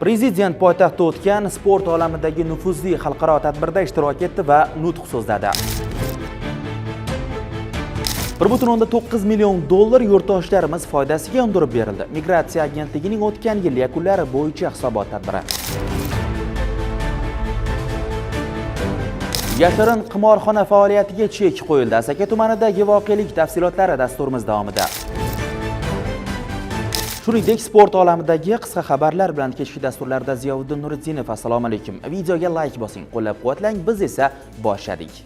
Prezident poytaxtda o'tgan sport olamidagi nufuzli xalqaro tadbirda ishtirok etdi va nutq so'zladi. 1,9 million dollar yurtdoshlarimiz foydasiga undirib berildi. Migratsiya agentligining o'tgan yil yakunlari bo'yicha hisobot tadbiri. Yashirin qimorxona faoliyatiga chek qo'yildi. Asaka tumanidagi voqelik tafsilotlari dasturimiz davomida. Shuningdek, sport olamidagi qisqa xabarlar bilan kechki dasturlarda Ziyoviddin Nuriddinov. Assalomu alaykum. Videoga like bosing, qo'llab-quvvatlang. Biz esa boshladik.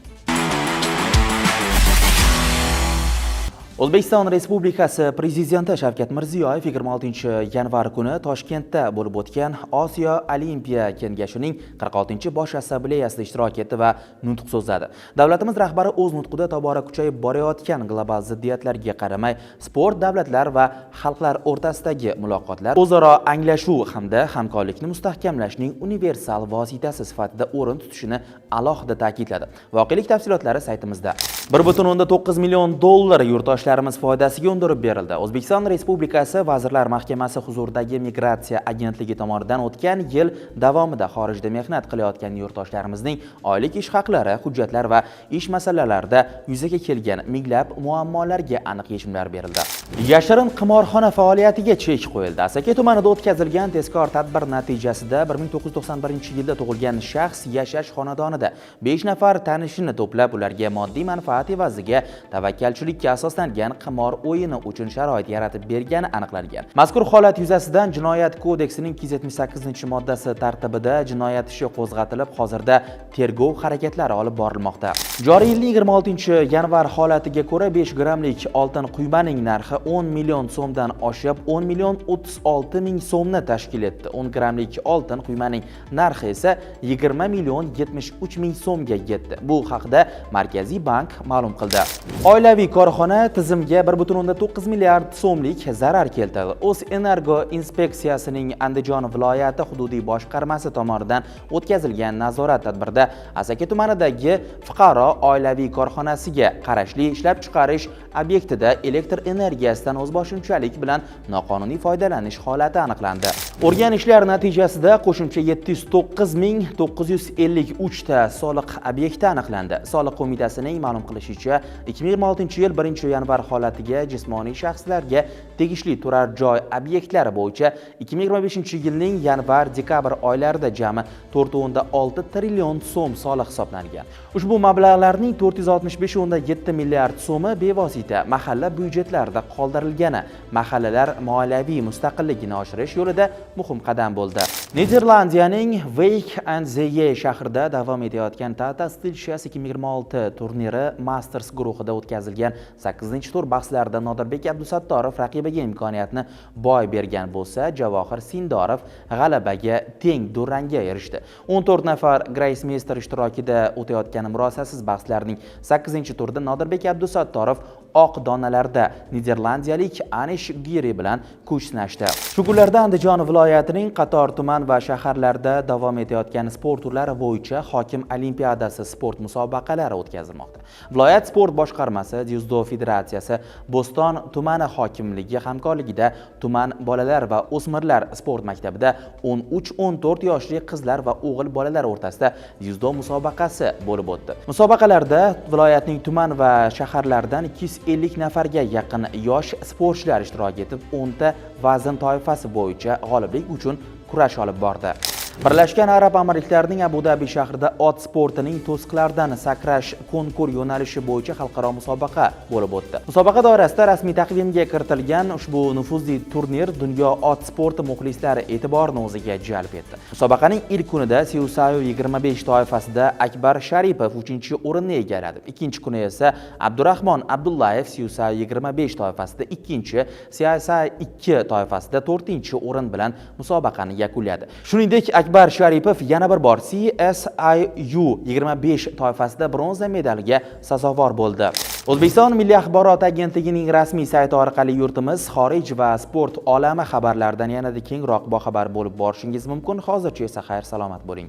O'zbekiston Respublikasi Prezidenti Shavkat Mirziyoyev 26-yanvar kuni Toshkentda bo'lib o'tgan Osiyo Olimpiya Kengashining 46-bosh assambleyasida ishtirok etdi va nutq so'zladi. Davlatimiz rahbari o'z nutqida tobora kuchayib borayotgan global ziddiyatlarga qaramay, sport davlatlar va xalqlar o'rtasidagi muloqotlar, o'zaro anglashuv hamda hamkorlikni mustahkamlashning universal vositasi sifatida o'rin tutishini alohida ta'kidladi. Voqelik tafsilotlari saytimizda. 1,9 million dollar yurtdoshlarimiz foydasiga undirib berildi. O'zbekiston Respublikasi Vazirlar Mahkamasi huzuridagi Migratsiya agentligi tomonidan o'tgan yil davomida xorijda mehnat qilayotgan yurtdoshlarimizning oylik ish haqlari, hujjatlar va ish masalalarida yuzaga kelgan minglab muammolarga aniq yechimlar berildi. Yashirin qimorxona faoliyatiga chek qo'yildi. Asaka tumanida o'tkazilgan tezkor tadbir natijasida 1991-yilda tug'ilgan shaxs yashash xonadonida 5 nafar tanishini to'plab, ularga moddiy manfaat evaziga tavakkalchilikka asoslangan qimor o'yini uchun sharoit yaratib bergani aniqlangan. Mazkur holat yuzasidan Jinoyat kodeksining 278-moddasi tartibida jinoyat ishi qo'zg'atilib, hozirda tergov harakatlari olib borilmoqda. Joriy yilning 26-yanvar holatiga ko'ra 5 grammlik oltin quymaning narxi 10 million so'mdan oshib, 10 million 36 ming so'mni tashkil etdi. 10 grammlik oltin quymaning narxi esa 20 million 73 ming so'mga yetdi. Bu haqda Markaziy bank ma'lum qildi. Oilaviy korxona tizimga 1,9 milliard so'mlik zarar keltirdi. O'zenergo inspeksiyasining Andijon viloyati hududiy boshqarmasi tomonidan o'tkazilgan nazorat tadbirida Asaka tumanidagi fuqaro oilaviy korxonasiga qarashli ishlab chiqarish obyektida elektr energiyasidan o'zboshimchalik bilan noqonuniy foydalanish holati aniqlandi. O'rganishlar natijasida qo'shimcha 709 953 ta soliq obyekti aniqlandi. Soliq qo'mitasining ma'lum qilishicha, 2026-yil 1-yanvar holatiga jismoniy shaxslarga tegishli turar joy obyektlari bo'yicha 2025-yilning yanvar-dekabr oylarida jami 4,6 trillion so'm soliq hisoblangan. Ushbu mablag'larning 465,7 milliard so'mi bevosita mahalla byudjetlarida qoldirilgani mahallalar moliyaviy mustaqilligini oshirish yo'lida muhim qadam bo'ldi. Niderlandiyaning Wijk aan Zee shahrida davom etayotgan Tata Steel Chess 2026 turniri Masters guruhida o'tkazilgan 8-tur bahslarida Nodirbek Abdusattorov raqibiga imkoniyatni boy bergan bo'lsa, Javohir Sindorov g'alabaga teng durangga erishdi. 14 nafar grossmeyster ishtirokida o'tayotgan murosasiz bahslarning 8-turida Nodirbek Abdusattorov oq donalarda niderlandiyalik Anish Giri bilan kuch sinashdi. Shu kunlarda Andijon viloyatining qator tuman va shaharlarda davom etayotgan sport turlari bo'yicha Hokim Olimpiadasi sport musobaqalari o'tkazilmoqda. Viloyat sport boshqarmasi, Dzyudo federatsiyasi, Bo'ston tumani hokimligi hamkorligida tuman bolalar va o'smirlar sport maktabida 13-14 yoshli qizlar va o'g'il bolalar o'rtasida dzyudo musobaqasi bo'lib o'tdi. Musobaqalarda viloyatning tuman va shaharlaridan 250 nafarga yaqin yosh sportchilar ishtirok etib, 10 ta vazn toifasi bo'yicha g'oliblik uchun kurash olib bordi. Birlashgan Arab Amirliklarining Abu Dabi shahrida ot sportining to'siqlardan sakrash konkur yo'nalishi bo'yicha xalqaro musobaqa bo'lib o'tdi. Musobaqa doirasida rasmiy taqvimga kiritilgan ushbu nufuzli turnir dunyo ot sporti muxlislari e'tiborini o'ziga jalb etdi. Musobaqaning ilk kunida CSIU 25 toifasida Akbar Sharipov 3-o'rinni egalladi. Ikkinchi kuni esa Abdurahmon Abdullayev CSIU 25 toifasida ikkinchi, CSI 2 toifasida 4-o'rin bilan musobaqani yakunladi. Shuningdek, Akbar Sharipov yana bir bor CSIU 25 toifasida bronza medaliga sazovor bo'ldi. O'zbekiston Milliy axborot agentligining rasmiy sayti orqali yurtimiz, xorij va sport olami xabarlaridan yanada kengroq boxabar bo'lib borishingiz mumkin. Hozircha esa xayr salomat bo'ling.